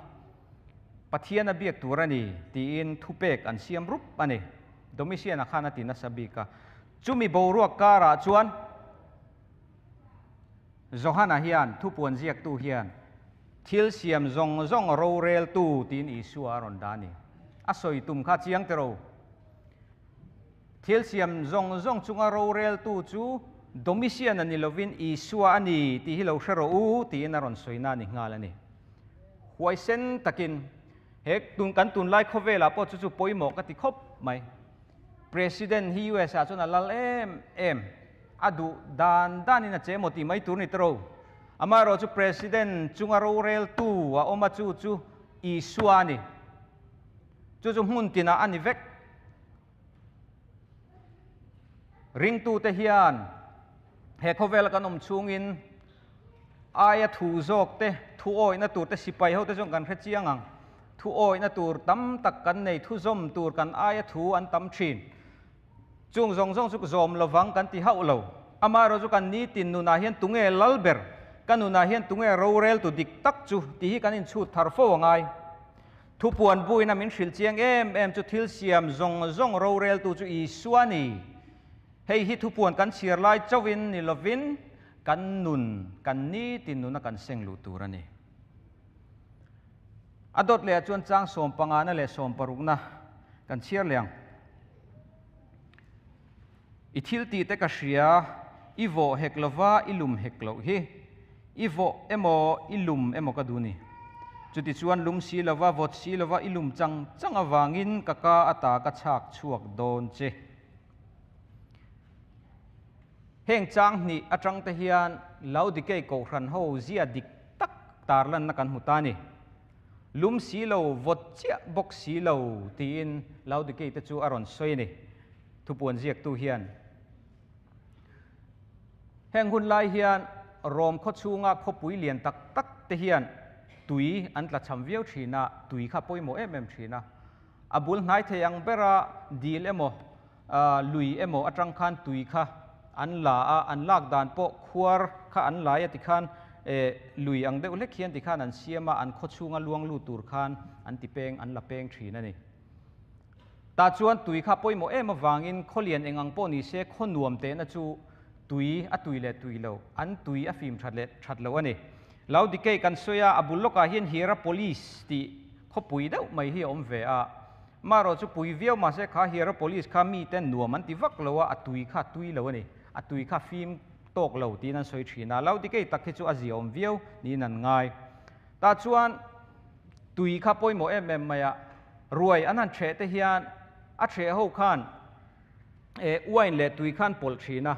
Pathian a biak tur a ni tiin thupek an siam rup a ni. Domitian-a khan a ti nasa bik a. Chumi boruak karah chuan Johana hian thupuan ziaktu hian thil siam zawng zawng roreltu tiin Isua a rawn dah a ni. A sawi tum kha chiang tiro. Thil siam zawng zawng chunga roreltu chu Domitian-a ni lovin Isua a ni tih hi lo hre rawh u tiin a rawn sawi na a ni nghal a ni. Huaisen takin he tun kan tunlai khawvelah pawh chu chu pawimawh ka ti khawp mai. President hi US ah chuan a lal em em, a duh dan danin a che maw tih mai tur ni tawh. Amaherawh chu President chunga roreltu a awm a chu chu Isua a ni. Chu chu hmun tinah a ni vek. Ringtute hian he khawvela kan awm chhungin aia thu zawk te, thu awihna tur te, sipai ho te chuan kan hre chiang ang. Thu awihna tur tam tak kan nei, thu zawm tur kan aia thu an tam thin. Chung zawng zawng chu zawm lovang kan ti hauh lo. Amaherawh chu kan nitin nunah hian tunge lal ber, ka nunah hian tunge roreltu dik tak chu tih hi kan inchhut thar fo angai. Thupuan buina min hrilh chiang em em chu thil siam zawng zawng roreltu chu Isua ni. Hei hi thupuan kan chhiar lai chauhin ni lovin kan nun, kan nitin nuna kan seng luh tur a ni. A dawt lehah chuan chang sawmpangana leh sawmparukna kan chhiar leh ang. I thil tih te ka hria, i vawh hek lova i lum hek loh hi. I vawh emaw i lum emaw ka duh ni. Chutichuan lum si lova vawt si lova i lum chang chang avangin ka ka ata ka chhak chhuak dawn che. Heng chang hnih atang te hian Laodikei Kohhran ho zia dik tak tarlanna kan hmu ta ni. Lum si lo, vawt chiah bawk si lo tiin Laodikei te chu a rawn sawi a ni. Thupuan ziaktu hian heng hun lai hian Rom khaw chhunga khawpui lian tak tak te hian tui an tla cham viau thin a, tui kha pawimawh em em thin a. A bul hnai thei ang bera dil emaw, lui emaw atang khan tui kha an la a, an lak dan pawh khuar kha an lai a tikhan lui ang deuh hlek hian tikhan an siam a, an khaw chhunga luang lut tur khan an ti peng, an la peng thin a ni. Tah chuan tui kha pawimawh em avangin khawlian eng ang pawh ni se khaw nuam tehna chu tui a tui leh tui lo, an tui a fim that leh that lo a ni. Laodikei kan sawi a, a bul lawkah hian Hierapolis tih khawpui deuh mai hi a awm ve a. Marawh chu pui viau mahse kha Hierapolis kha mite nuam an ti vak lo a, a tui kha a tui lo a ni. A tui kha fim tawk lo tiin an sawi thin a, Laodikei tak hi chu a ziaawm viau niin an ngai. Tah chuan tui kha pawimawh em em mai a, ruai an han ṭheh te hian a ṭheh ho khan uain leh tui khan pawlh thin a,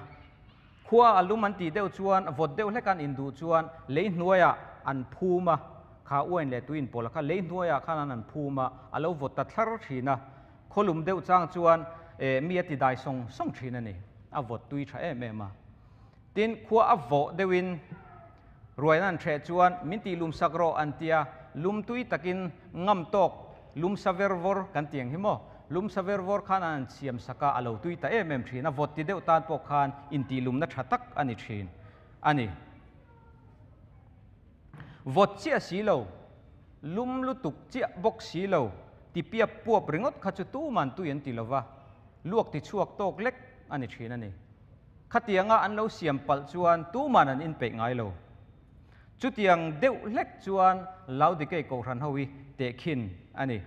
khua a lum an tih deuh chuan vawt deuh hlek an induh chuan lei hnuaiah an phum a, kha uain leh tui inpawlh a kha lei hnuaiah khan an han phum a, a lo vawt ta thlar thin a, khaw lum deuh chang chuan mi a ti dai sawng sawng thin a ni, a vawt tui tha em em a. Tin, khua a vawh deuhin ruaina an hreh chuan min tih lum sak rawh an tia, lum tui takin ngam tawk lum sa ver vawr kan ti ang hi maw? Lum sa ver vawr khan an han siam sak a, a lo tui ta em em thin a, vawt ti deuh tan pawh khan intih lumna tha tak a ni thin a ni. Vawt chiah si lo, lum lutuk chiah bawk si lo, ti piap puap ringawt kha chu tuman tui an ti lo va, luak ti chhuak tawk lek a ni thin a ni. Khatianga an lo siam palh chuan tuman an inpeih ngai lo. Chutiang deuh hlek chuan Laodikei Kohhran ho hi tehkhin a ni.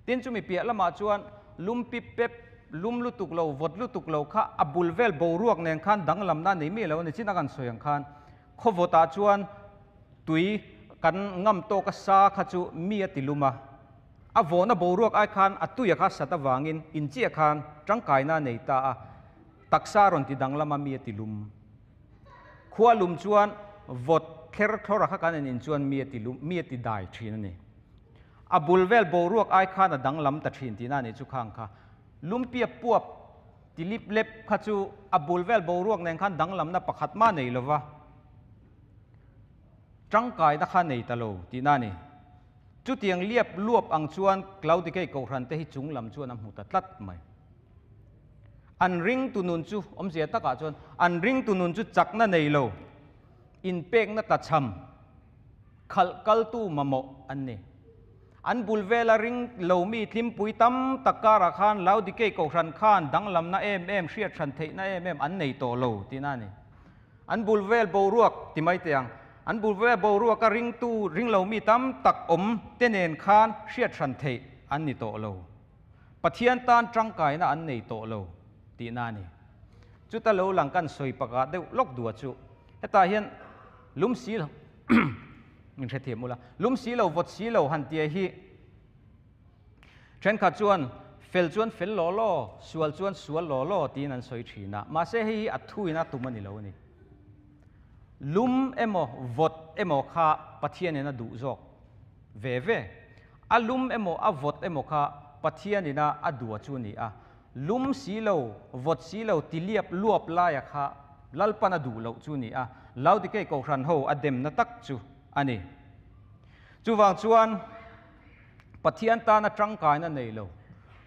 Tin, chumi piah lamah chuan lum pip pep, lum lutuk lo, vawt lutuk lo kha a bul vel boruak nen khan danglamna a nei miah lo a ni. Chin a kan sawi ang khan khawvawtah chuan tui kan ngam tawka sa kha chu mi a ti lum a, a vawhna boruak ai khan a tuia kha sat avangin inchiah khan tangkaina a nei ta a. Taksa rawn ti danglam a mi a ti lum. Khua lum chuan vawt thler thlawr a kha kan en in chuan mi a ti lum, mi a ti dai thin a ni. A bul vel boruak ai khan a danglam ta thin tihna a nih chu khang kha. Lum piap puap ti lip lep kha chu a bul vel boruak nen khan danglamna pakhat mah nei lova tangkaina kha nei ta lo tihna a ni. Chutiang liap luap ang chuan Claudikei Kohhran te hi chung lam chuan a hmu ta tlat mai. An ringtu nun chu awmzia takah chuan an ringtu nun chu chakna nei lo, inpekna tlachham, khalh kaltu mamawh an ni. An bul vela ring lo mi tlimpui tam tak karah khan Laodikei Kohhran khan danglamna em em, hriathran theihna em em an nei tawh lo tihna a ni. An bul vel boruak ti mai teh ang, an bul vel boruaka ringtu ring lo mi tam tak awm te nen khan hriathran theih an ni tawh lo. Pathian tan tangkaina an nei tawh lo tihna a ni. Chuta lo lang kan sawi pakah deuh lawk dua chu hetah hian lum si lo min hrethiam ula, lum si lo vawt si lo han tia hi thenkhat chuan fel chuan fel law law, sual chuan sual law law tiin an sawi thin a, mahse hei hi a thuin a tum a ni lo a ni. Lum emaw vawt emaw kha Pathianin a duh zawk ve ve. A lum emaw a vawt emaw kha Pathianina a dua chu a ni a, lum si lo, vawt si lo ti liap luap laia kha Lalpan a duh loh chu a ni a, Laodikei Kohhran ho a demna tak chu a ni. Chuvang chuan Pathian tana tangkaina nei lo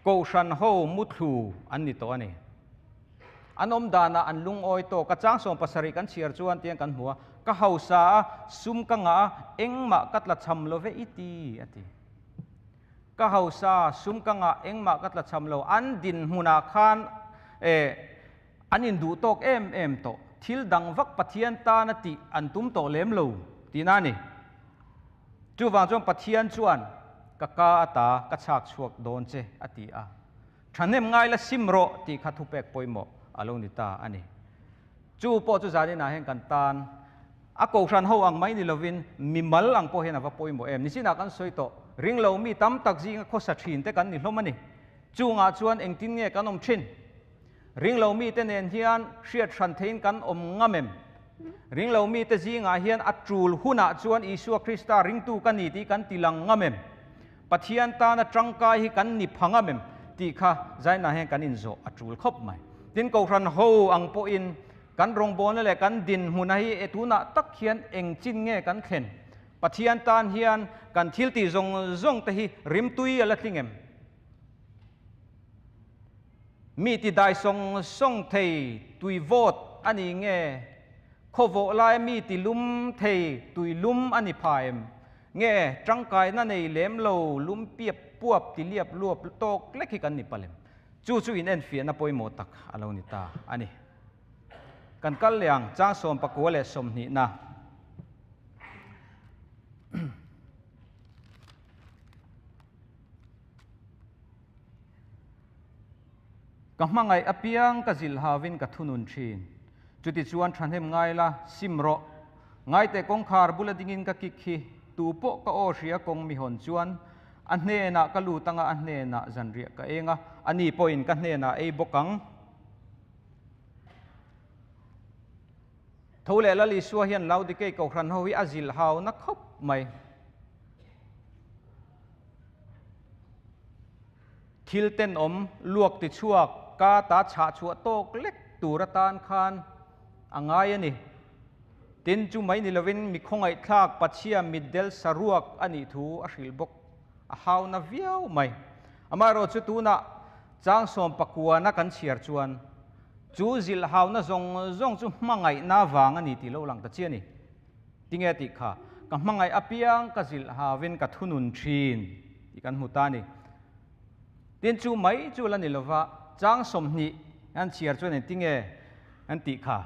Kohhran ho muthlu an ni tawh a ni. An awm danah an lungawi tawk a, chang 70 kan chhiar chuan tiang kan hmu a, Ka hausa a, sum ka ngah a, engmah ka tla cham lo ve i ti, a ti. Ka hausa a, sum ka ngah, engmah ka tla cham lo. An dinhmunah khan eh an induh tawk em em tawh. Thil dang vak Pathian tana tih an tum tawh lem lo tihna a ni. Chuvang chuan Pathian chuan ka ka ata ka chhak chhuak dawn che, a ti a. Thahnem ngai la sim rawh tih kha thupek pawimawh a lo ni ta a ni. Chu pawh chu zaninah hian kan tan a kohhran ho ang mai ni lovin mimal ang pawh hian a va pawimawh em. Nichinah kan sawi tawh, ring lo mi tam tak zinga khawsa thin te kan ni hlawm a ni. Chungah chuan engtin nge kan awm thin? Ring lo mite nen hian hriat hran theiin kan awm ngam em? Ring lo mite zingah hian a tul hunah chuan Isua Krista ringtu ka ni tih kan ti lang ngam em? Pathian tana tangkai hi kan ni pha ngam em tih kha zainah hian kan inzawh a tul khawp mai. Tin, Kohhran ho ang pawhin kan rawngbawlna leh kan dinhmuna hi e tunah tak hian eng chin nge kan thlen? Pathian tan hian kan thil tih zawng zawng te hi rimtui a la tling em? Mi ti dai sawng sawng thei tui vawt a ni nge? Khawvawh laia mi ti lum thei tui lum a ni pha em? Nge tangkaina nei lem lo lum piap puap ti liap luap tawk lek hi kan ni palem. Chu chu in enfiahna pawimawh tak a lo ni ta a ni. Kan kal leh ang, chang 19 leh 20na. Ka hmangaih apiang ka zilh havin ka thunun thin. Chutichuan thahnem ngai la, sim rawh. Ngaite kawngkhar bula dingin ka kik hi, tu pawh ka aw hria kawng mi hawn chuan a hnenah ka lut anga a hnenah zanriah ka eng a, ani pawhin ka hnenah ei bawk ang. Tho leh Lal Isua hian Laodikei Kohhran ho hi a zilh hau na khawp mai. Thil tenawm luak tichhuak ka ta chhah chhuah tawk lek tur atan khan a ngai a ni. Tin, chu mai ni lovin mi khawngaihthlak Pachhia mitdel saruak a nih thu a hrilh bawk. A hau na viau mai. Amaherawhchu tunah chang sawmpakuana kan chhiar chuan chu zilh hauna zawng zawng chu hmangaihna vang a ni tih lo lang ta chiah a ni. Tinge tih kha ka hmangaih apiang ka zilh hauin ka thunun thin tih kan hmu ta a ni. Tin chu mai chu la ni lova chang 20 an chhiar chuan engtinge an tih kha?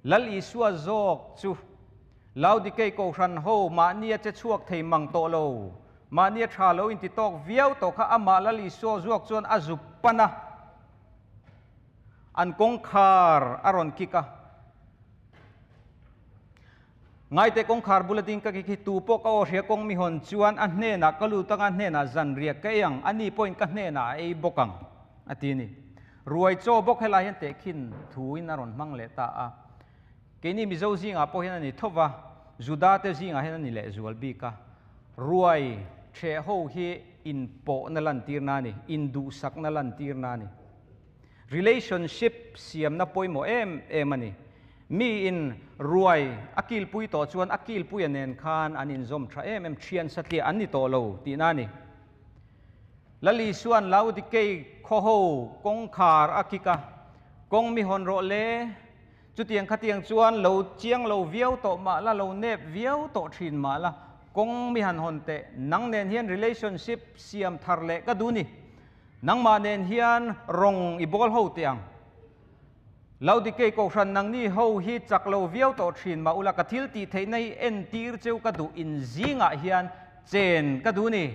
Lal Isua zawk chu Laodikei Kohhran ho mahnia che chhuak thei mang tawh lo, mahnia tha lo inti tawk viau tawh kha amah Lal Isua zuak chuan a zu pan a, an kawngkhar a rawn kik a. Ngaite kawngkhar bula ding ka kik hi tu pawh ka aw hria kawng mi hawn chuan a hnenah ka lut anga hnenah zanriah ka ei ang, ani pawhin ka hnenah a ei bawk ang, a ti a ni. Ruai chaw bawk helai hian tehkhin thuin a rawn hmang leh ta a. Keini Mizo zingah pawh hian a ni tho va, Juda te zingah hian a ni lehzual bik a. Ruai ṭheh ho hi inpawhna lantirna a ni, induhsakna lantirna a ni. Relationship siamna pawimawh em em a ni. Mi in ruai a kilpui tawh chuan a kilpuia nen khan an inzawm tha em em, thian satliah an ni tawh lo tihna a ni. Lal Isua'n Laodikei khaw ho kawngkhar a kik a, Kawng mi hawn rawh le, chutiang khatiang chuan lo chiang lo viau tawh mah la, lo nep viau tawh thin mah la, kawng mi han hawn teh, nang nen hian relationship siam thar leh ka duh ni. Nangmah nen hian rawng i bawl ho teh ang. Laodikei Kohhran nangni ho hi chak lo viau tawh thin mah ula ka thil tih theihna hi entir cheu ka duh in zingah hian chen ka duh ni.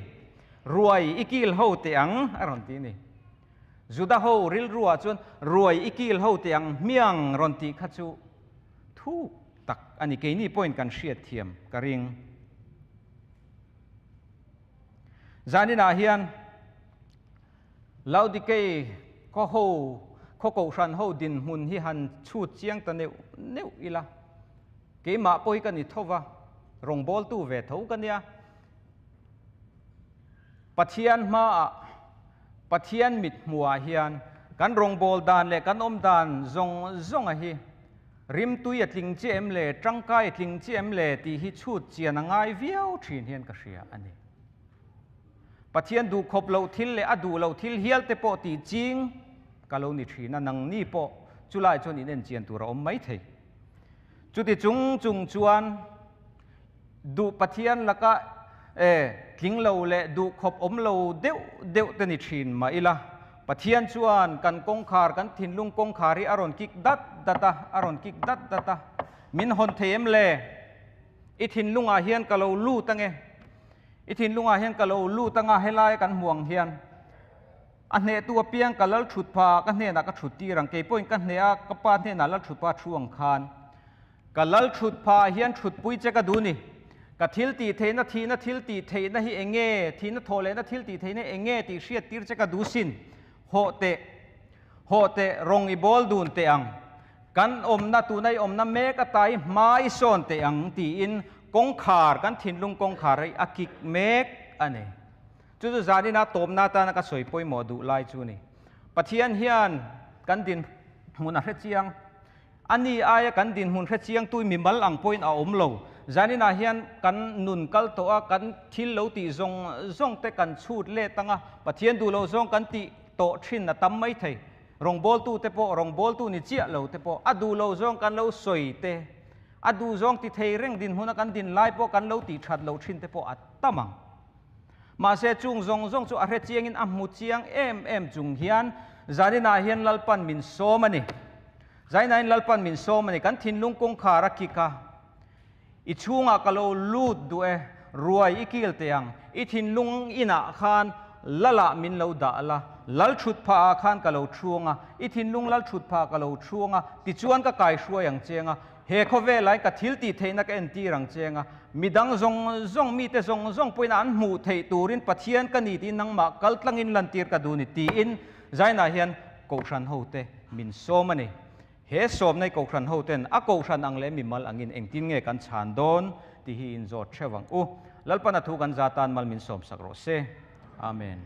Ruai i kil ho teh ang a rawn ti ni. Juda ho rilruah chuan ruai i kil ho teh ang hmiang rawn tih kha chu thuk tak a ni. Keini pawhin kan hriatthiam ka ring. Zaninah hian Laodikei khaw ho, khaw kohhran ho dinhmun hi han chhut chiang ta neuh neuh ila. Keimah pawh hi ka ni tho va, rawngbawltu ve tho ka nia. Pathian hmaah, Pathian mit hmuhah hian kan rawngbâwl dan leh kan awm dan zawng zawnga hi rimtui a tling chiah em le, tangkai a tling chiah em le tih hi chhut chian a ngai viau thin hian ka hria a ni. Pathian duh khawp loh thil leh a duh loh thil hial te pawh tih ching ka lo ni thin a, nangni pawh chulai chuan in enchian tur a awm mai thei. Chuti chung chung chuan duh Pathian laka e tling lo leh duh khawp awm lo deuh deuh te ni thin mah ila, Pathian chuan kan kawngkhar, kan thinlung kawngkhar hi a rawn kik dat dat a, a rawn kik dat dat a. Min hawn thei em le? I thinlungah hian ka lo lut ange. I thinlungah hian ka lo lut anga helai kan hmu ang hian a hnehtu apiang ka lal thut pha ka hnenah ka thut tir ang, kei pawhin ka hneh a ka pa hnenah lal thut pha thu ang khan ka lal thut pha ah hian thutpui che ka duh ni. Ka thil tih theihna thihna thil tih theihna hi eng nge, thihna thawh lehna thil tih theihna eng nge tih hriat tir che ka duh sin. Hawh teh, hawh teh, rawng i bawl dun teh ang. Kan awmna tuna i awmna mek ata i hma i sawn teh ang tiin kawngkhar, kan thinlung kawngkhar hi a kik mek a ni. Chu chu zanina tawpna atana ka sawi pawimawh duh lai chu a ni. Pathian hian kan dinhmun a hre chiang. A ni aia kan dinhmun hre chiang tui mimal ang pawhin a awm lo. Zaninah hian kan nun kal tawh a, kan thil lo tih zawng zawng te kan chhut let ang a, Pathian duh lo zawng kan tih tawh thin a tam mai thei. Rawngbawltu te pawh, rawngbawltu ni chiah lo te pawh, a duh lo zawng kan lo sawi te, a duh zawng ti thei reng dinhmuna kan din lai pawh kan lo tih that loh thin te pawh a tam ang. Mahse chung zawng zawng chu a hre chiangin a hmu chiang em em chung hian zaninah hian Lalpan min sawm a ni. Zaninah hian Lalpan min sawm a ni. Kan thinlung kawngkhar a kik a, I chhungah ka lo lut duh e, ruai i kil teh ang. I thinlung inah khan. Lal ah min lo dah la, lal thut phah ah khan ka lo thu anga, i thinlung lal thut phah ah ka lo thu anga, tichuan ka kai hruai ang che anga, he khawvel ah ka thil tih theihna ka entir ang che anga, midang zawng zawng, mite zawng zawng pawhin an hmuh theih turin Pathian ka ni tiin nangmah kal tlangin lantir ka duh ni tiin Zainah hian Kohhran hote min sawm a ni. He sawmnai Kohhran hoten a Kohhran ang leh mimal angin engtin nge kan chhan dawn tih hi inzawt theuh ang u. Lalpana thu kan za tan mal min sawmsak rawh se. Amen.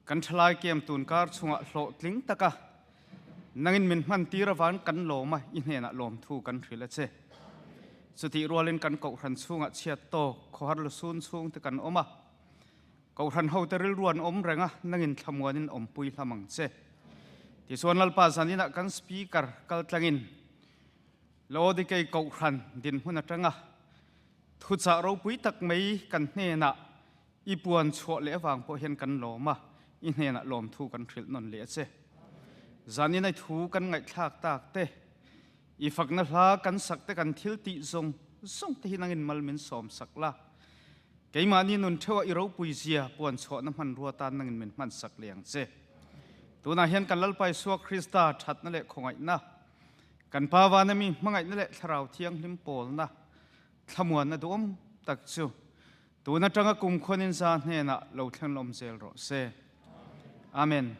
Kan thalai kem tun kar chungah hlawhtling taka nangin min hman tir avan kan lawm a, i hnenah lawmthu kan hrilh a che. Chutih rualin kan kohhran chhungah chhiat tawk khawhar lusun chhungte kan awm a, kohhran hote rilru an awm reng a, nangin thlamuanin awmpui hlam ang che. Tichuan Lalpa zaninah kan Speaker kaltlangin Laodikei kohhran dinhmun atanga thuchah ropui tak mai kan hnenah I puan chhuah leh avang pawh hian kan lawm a, i hnenah lawmthu kan hrilh nawn leh a che. Zanin ai thu kan ngaihthlak tak te, i fakna hla kan sak te kan thil tih zawng zawng te hi nangin mal min sawm sak la. Keimahni nun theuha i ropui zia puan chhuahna hmanrua tan nangin min hman sak leh ang che. Tunah hian kan Lalpa Isua Krista thatna leh khawngaihna, kan Pa vana mi hmangaihna leh Thlarau Thianghlim pawlna thlamuanna duhawm tak chu Tun atanga kum khuanin za hnenah lo thleng lawm zel rawh se. Amen.